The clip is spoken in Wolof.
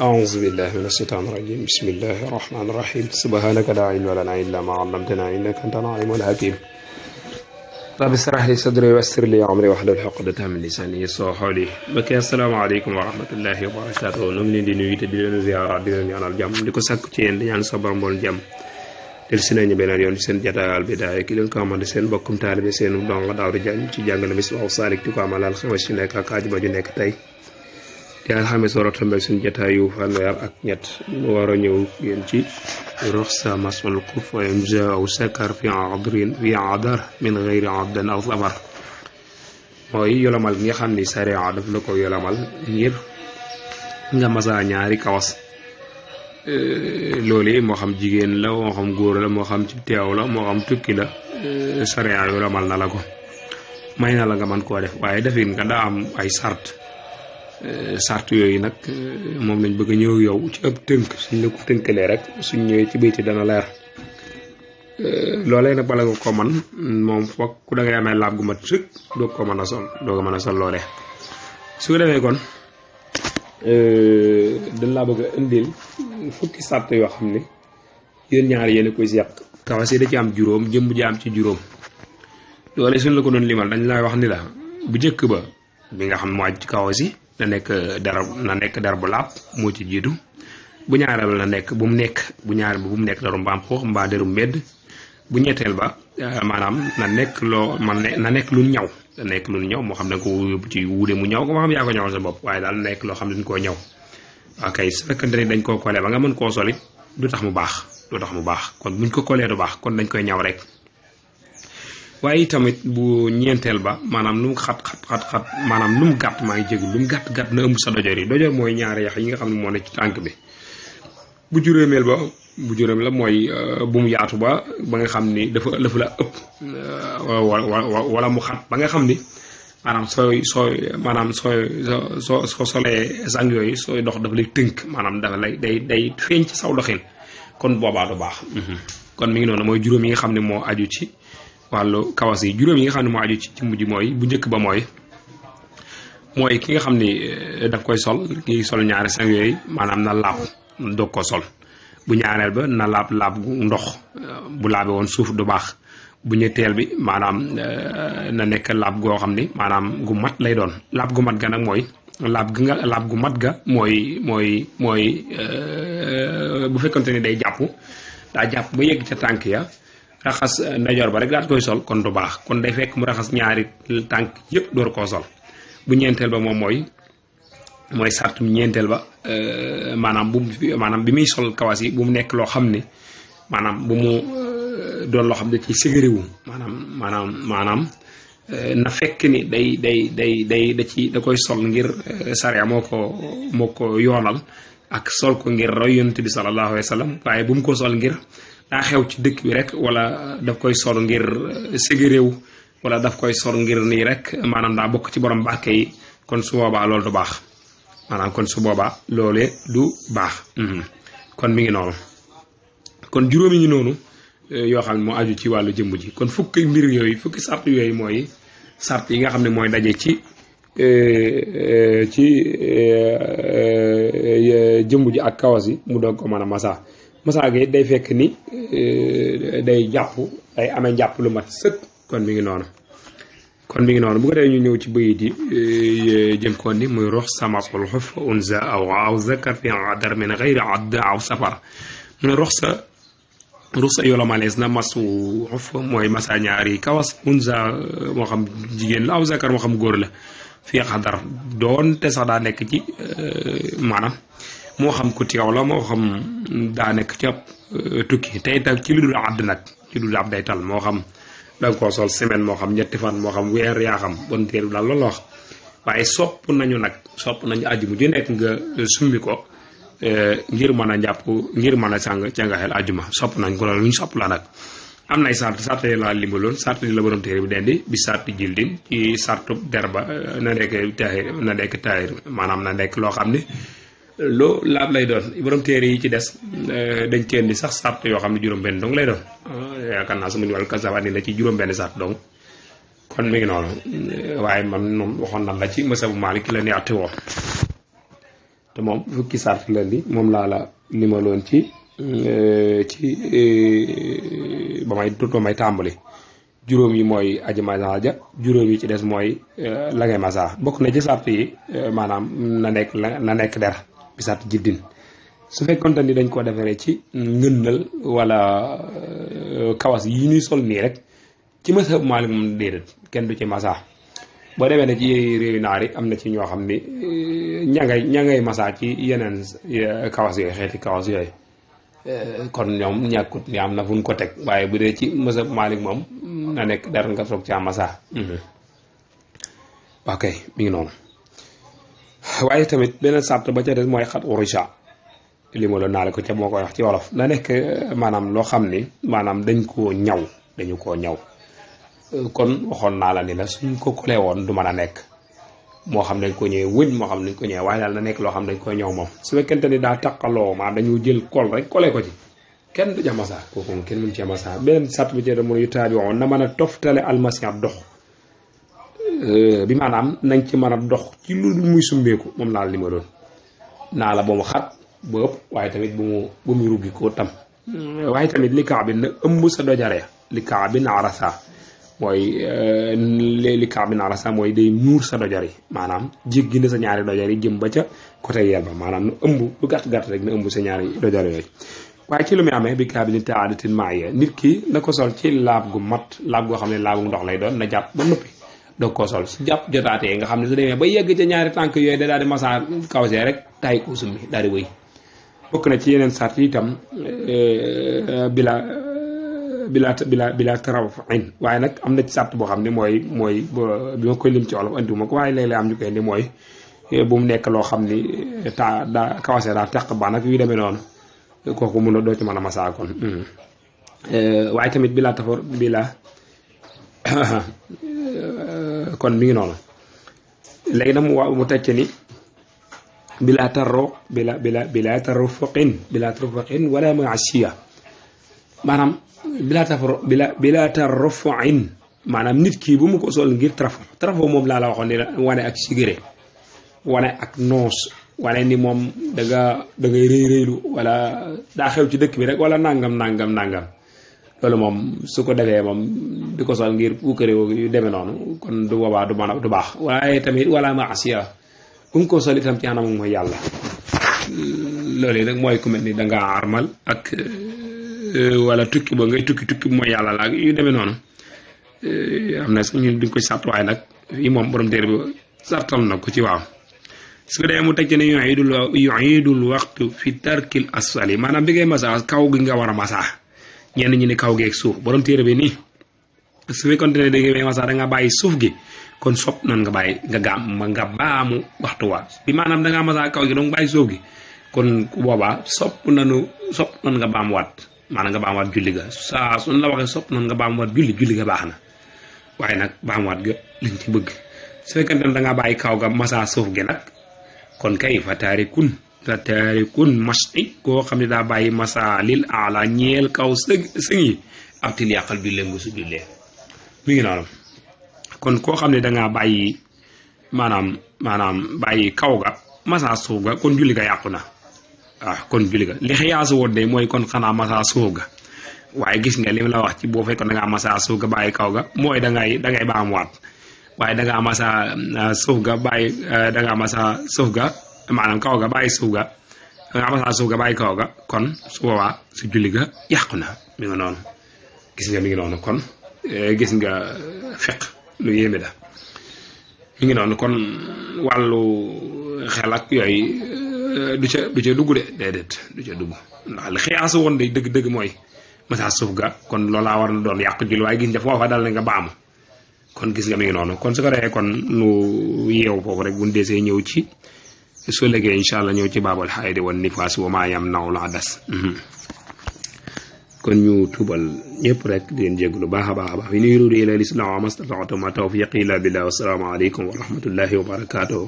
أعوذ بالله من الشيطان الرجيم بسم الله الرحمن الرحيم سبحانك لا علم لنا إلا ما علمتنا إنك أنت العليم الحكيم رب اشرح لي صدري ويسر لي أمري واحلل عقدة من لساني يفقهوا قولي mbokk yi asalaamaaleykum wa rahmatullahi wa barakaatuh ñu ngi leen di nuyu te di leen ziyaara di leen ñaanal jàmm di ko sàkku ci yéen di ñaan sa borom bool jàmm del si nañu beneen yoon ci seen jataay Al Bidaaya ki leen ko amal seen bokkum taalibe seen donga Daawda Jaañ ci jàngale Misbaahu Saalik di ko amal alxames ci nekk ak àjjuma ju nekk tey di alxames war a tombeeg suñu jataayu fanweer ak ñett mu war a ñëw yéen ci ruxsa masul xuf wa imza aw sakar fi adar min gayri addan aw safar mooy yolamal gi nga xam ni sariya daf la ko yolamal ngir nga masa ñaari kawas loolu moo xam jigéen la moo xam góor la moo xam ci teew la moo xam tukki la sariya yolamal na la ko may na la nga mën koo def waaye defin nga daa am ay sart yooyu nag moom lañ bëgg a ñëw yow ci ab tënk suñ la ko tënkalee rek suñ ñëwee ci bayti dana leer loolee nag bala nga ko man moom foog ku da ngay amee laab gu mat sëkk doo ko mën a sol doo ko mën a sol loolee su ko defee kon dañ laa bëgg a indil fukki sart yoo xam ne yéen ñaar yéen a koy seq kawas yi da ci am juróom jëmb ji am ci juróom loolee suñ la ko doon limal dañ lay wax ni la bu njëkk ba bi nga xam moo aj ci kawas yi na nekk dar bu laab moo ci jiitu bu ñaareel na nekk bu mu nekk daru mbaam xoox mbaa deru mbedd bu ñetteel ba maanaam na nekk lu ñaw moo xam ne ko yóbbu ci wuude mu ñaw ko moo xam yaa ko ñawal sa bopp waaye daal na nekk loo xam ne dañ koo ñaw ok su fekkante ni dañ koo kolee ba nga mën koo solit du tax mu baax kon buñ ko kolee du baax kon dañ koy ñaw rek waaye tamit bu ñeenteel ba maanaam lu mu xat maanaam lu mu gàtt maa ngi jégul lu mu gàtt na ëmb sa dojor yi dojor mooy ñaari yax yi nga xam ne moo ne ci tànk bi bu juróomeel la mooy bu mu yaatu ba nga xam ni dafa la ëpp wala mu xat ba nga xam ni maanaam soo solee sang yooyu sooy dox dafa lay tënk maanaam dafa lay day feeñ ci saw doxin kon boobaa du baax kon mi ngi noonu mooy juróom yi nga xam ne moo aju ci wàllu kawas yi juróom yi nga xam ne moo aju ci mujj mooy bu njëkk ba mooy ki nga xam ni daf koy sol ngi sol ñaari sang yooyu maanaam na laab doog ko sol bu ñaareel ba na laab gu ndox bu laabe woon suuf du baax bu ñetteel bi maanaam na nekk laab goo xam ni maanaam gu mat lay doon laab gu mat ga nag mooy laab gu mat ga mooy bu fekkante ni day daa jàpp ba yegg ca tànk ya raxas ndajoor ba rek daat koy sol kon du baax kon day fekk mu raxas ñaari tànk yëpp door koo sol bu ñeenteel ba moom mooy sartum ñeenteel ba maanaam bi muy sol kawas yi bu mu nekk loo xam ni maanaam bu mu doon loo xam ne ci ségariwu maanaam na fekk ni da koy sol ngir sariya moo ko yoonal ak sol ko ngir roy yonent bi sallallahu alayhi wa sallam waaye bu mu ko sol ngir daa xew ci dëkk bi rek wala daf koy sol ngir ségi réew wala daf koy sol ngir nii rek maanaam daa bokk ci borom barke yi kon su boobaa loolu du baax kon mi ngi noonu kon juróomi ngi noonu yoo xam ne moo aju ci wàllu jëmb ji kon fukki sart yooyu mooy sart yi nga xam ne mooy daje ci jëmb ji ak kawas yi mu doog ko mën a masaa gi day fekk ni day amee jàpp lu mat sëkk kon mi ngi noonu bu ko defee ñu ñëw ci bëyit yi jënkoon ni muy rox samasul xuf unza aw zakar fi adar min gayri add aw safar mu ne rox sa yolamalees na masu xuf mooy masa ñaari kawas unza moo xam jigéen la aw zakar moo xam góor la fi adar doon te sax daa nekk ci maanaam moo xam ku teew la moo xam daa nekk ca tukki tey tam ci lu dul àdd nag ci lu dul ab day tal moo xam da nga koo sol semaine moo xam ñetti fan moo xam weer yaa xam bon teelu daal loolu la wax waaye sopp nañu àjjuma ju nekk nga summi ko ngir mën a jàpp ngir mën a sàng ca nga xel àjjuma sopp nañ ko loolu lu ñu sopp la nag am nay sart yi laa limbaloon sart yi la borom téere bi dendi bi sarti jildin ci sartu der ba na nekk taahir maanaam na nekk loo xam ni loo laab lay doon borom téere yi ci des dañ teen di sax sart yoo xam ne juróom-benn dong lay doon yaakaar naa su ma ñu wàllu kasawaat ni la ci juróom-benn sart dong kon mi ngi noonu waaye man moom waxoon nan la ci mësa bu Maalik ki la neex te woo te moom fukki sart la li moom laa la limaloon ci ba may tàmbali juróom yi mooy aji masa ja juróom yi ci des mooy la ngay masa bokk na ci sart yi maanaam na nekk der bi sart jiddin su fekkonte ni dañ ko defaree ci ngëndal wala kawas yi ñuy sol nii rek ci mazhab Maalik moom déedéet kenn du ci masa boo demee ne ci réewi naar yi am na ci ñoo xam ni ña ngay masa ci yeneen kawas yooyu xeeti kawas yooyu kon ñoom ñàkkut ni am na fu ñu ko teg waaye bu dee ci mazhab Maalik moom na nekk der nga soog ci am masa ok mi ngi noonu waaye tamit beneen sart ba ca des mooy xat urisha li ma la naale ko ca moo koy wax ci wolof na nekk maanaam loo xam ni maanaam dañu koo ñaw kon waxoon naa la ni la suñ ko kolee woon du mën a nekk moo xam dañ ko ñëwee wëñ moo xam dañ ko ñëwee waaye daal na nekk loo xam dañ ko ñaw moom su fekkente ni daa taqaloo maa dañu jël kol rek kolee ko ci kenn du ca masa kooku moom kenn mënu cee masa beneen sart bi ci da mën yu taabi woon na mën a toftale almasiat dox bi maanaam nañ ci mën a dox ci lu muy sumbeeku moom naa la li ma doon naa la ba mu xat ba ëpp waaye tamit bu mu ruggi ko tam waaye tamit li kaa bi na ëmb sa dojare li kaa bi naarasa mooy li kaa bi naarasa mooy day muur sa dojar yi maanaam jéggi na sa ñaari dojar yi jëm ba ca côté yel ba maanaam na ëmb lu gàtt rek na ëmb sa ñaari dojar yooyu waaye ci lu muy amee bi kaa bi ni taadatin maaya nit ki na ko sol ci laab gu mat laab goo xam ne laabu ndox lay doon na jàpp ba noppi doog koo sol su jàpp jotaatee nga xam ne su demee ba yegg ca ñaari tànk yooyu da daal di masa kawsee rek tay ko summi daal di wëy bokk na ci yeneen sart yi itam bila tarafin waaye nag am na ci sart boo xam ne mooy bi ma koy lim ci wolof andiwuma ko waaye léeg-léeg am ñu koy indi mooy bu mu nekk loo xam ni daa kawase daa teq ba nag yu demee noonu kooku mun a doo ci mën a masaa kon waaye tamit kon mi ngi noonu léegi nag mu tecc ni bila tarfuqin wala maasiya maanaam bila tarfuqin maanaam nit ki bu mu ko sol ngir trafo moom laa la waxoon ni la wane ak sigéré wane ak noos wane ni moom da ngay rëylu wala daa xew ci dëkk bi rek wala nangam loolu moom su ko defee moom di ko sol ngir puukare yu demee noonu kon du boobaa du baax waaye tamit wala maasiya bu mu ko sol itam ci anam mooy yàlla loolu nag mooy ku mel ni dangaa armal ak wala tukki ba ngay tukki mooy yàlla la yu demee noonu am na sax ñu duñ koy sart waaye nag fii moom borom téere bi sartal na ko ci waaw su ko defee mu teg ci ne yuidul waxtu fi tarkil asfali maanaam bi ngay masa kaw gi nga war a masa ñenn ñi ni kaw geeg suuf borom téere bi nii su fekkoon ne da ngay masa da nga bàyyi suuf gi kon sopp nan nga bàyyi nga baamu waxtu wa bi maanaam da ngaa masa kaw gi donc bàyyi suuf gi kon ku boobaa sopp nan nga baamuwaat maanaam nga baamuwaat julli ga saa suñ la waxee sopp nan nga baamuwaat julli ga baax na waaye nag baamuwaat ga liñ ci bëgg su fekkente ne da ngaa bàyyi kaw ga masa suuf gi nag kon kay fa taarikun masti koo xam ne daa bàyyi masa lil ala ñeel kaw sëg yi abtil yàqal bi lëngu su jullee mi ngi noonu kon koo xam ne dangaa bàyyi maanaam bàyyi kaw ga masa suuf ga kon julli ga yàqu na waaw kon julli ga li xiyaasu woon de mooy kon xanaa masa suuf ga waaye gis nga li la wax ci boo fekkoon dangaa masa suuf ga bàyyi kaw ga mooy dangay baamuwaat waaye dangaa masa suuf ga bàyyi dangaa masa suuf ga maanaam kaw ga bàyyi suuf ga dangaa masa suuf ga bàyyi kaw ga kon su boobaa su julli ga yàqu na mi ngi noonu gis nga mi ngi noonu kon gis nga fiq lu yéeme da mi ngi noonu kon wàllu xel ak yooyu du ca dugg de déedéet du ca dugg ndax li xiyaasu woon de dëgg mooy masa suuf ga kon loolaa war na doon yàq julli waaye gis nga foofa dal na nga baamu kon gis nga mi ngi noonu kon su ko defee kon nu yeew foofu rek bu ñu desee ñëw ci soo léegi incha allah ñëw ci baabal xaydi wan nifaas wa maa yamna'u al-hadas kon ñu tuubal ñëpp rek di leen jéglu baax a baax in uriidu illa al-islaaha ma stata'tu ma tawfiiqi illa billah wa salaamu aleykum wa rahmatullahi wa barakaatuhu